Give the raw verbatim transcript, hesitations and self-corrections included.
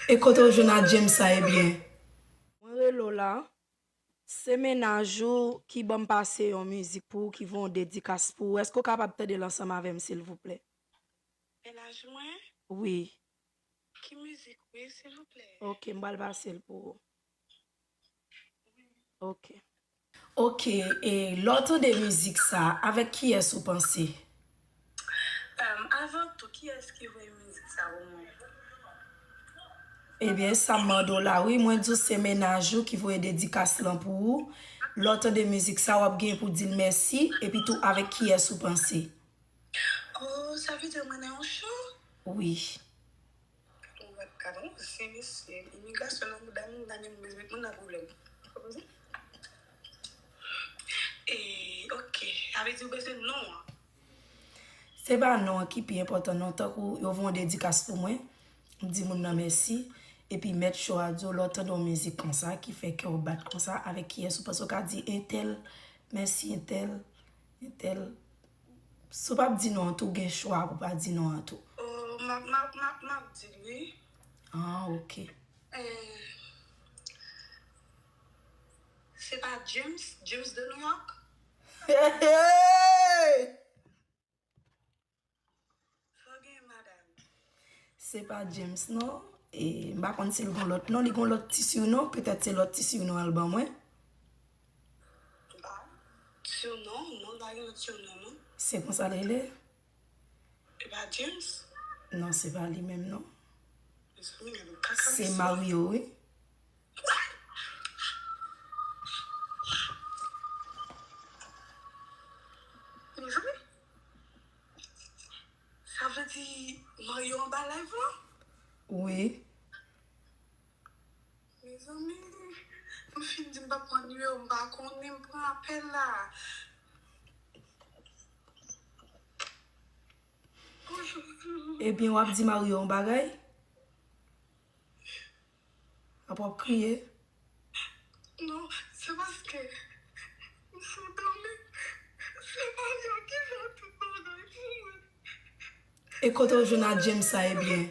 E kote w jwenn a James sa, ebyen? Mwen rele w la. Se mennaj ou ki ban m pase yon mizik pou ou, ki voye yon dedikas pou ou. Èske w kapab tande l ansanm avè m, silvouplè? Mennaj mwen? Wi. Ki mizik, wi, silvouplè? Ok, m pral pase l pou ou. Ok. Ok, e lè w tande mizik sa, avèk kiyès ou panse? Em, avan tou, kiyès ki voye mizik sa pou mwen? Ebyen, sa m mande w la, wi, mwen di w se mennaj ou ki voye dedikas lan pou ou. Lè w tande mizik sa, w ap gen pou di l mèsi, epi tou avèk kiyès ou panse? Oh, sa vle di mwen nan yon show? Wi. Ou wè, gade yon seri mesye, imigrasyon nan bouda moun nan, menm met moun nan pwoblèm. E, ok, sa vle di ou bezwen non an? Se pa non an ki pi enpòtan non, tankou yo voye yon dedikas pou mwen, m di moun nan mèsi, epi mèt show a di w lè w tande yon mizik konsa ki fè kè w bat konsa, avèk kiyès ou panse w ka di entèl, mèsi entèl, entèl. Si w p ap di non an tou, w gen chwa pou w pa di non an tou. Oh, m ap, m ap, m ap, m ap di l wi. Ah, ok. Eh, se pa James, James de New York? Hey, hey! Fò gen madanm. Se pa James non. E m pa konn si l gon lòt non, li gon lòt ti surnom, petèt se lòt ti surnom an l ban mwen. Surnom? Non, li pa gen lòt surnom non. Se konsa l rele? E pa James? Non, se pa li menm non. Mezanmi, gade yon kaka mesye. Se Mario, wi. Mezanmi, sa vle di Mario anba live lan? Wi. Mezanmi, m fin di m p ap pran nimewo, m pa konnen m pran apèl la. Ebyen, w ap di Mario yon bagay? Apre w ap kriye? Non, se paske m santi m, se Mario ki fè tout bagay pou mwen. E kote w jwenn a James sa, ebyen?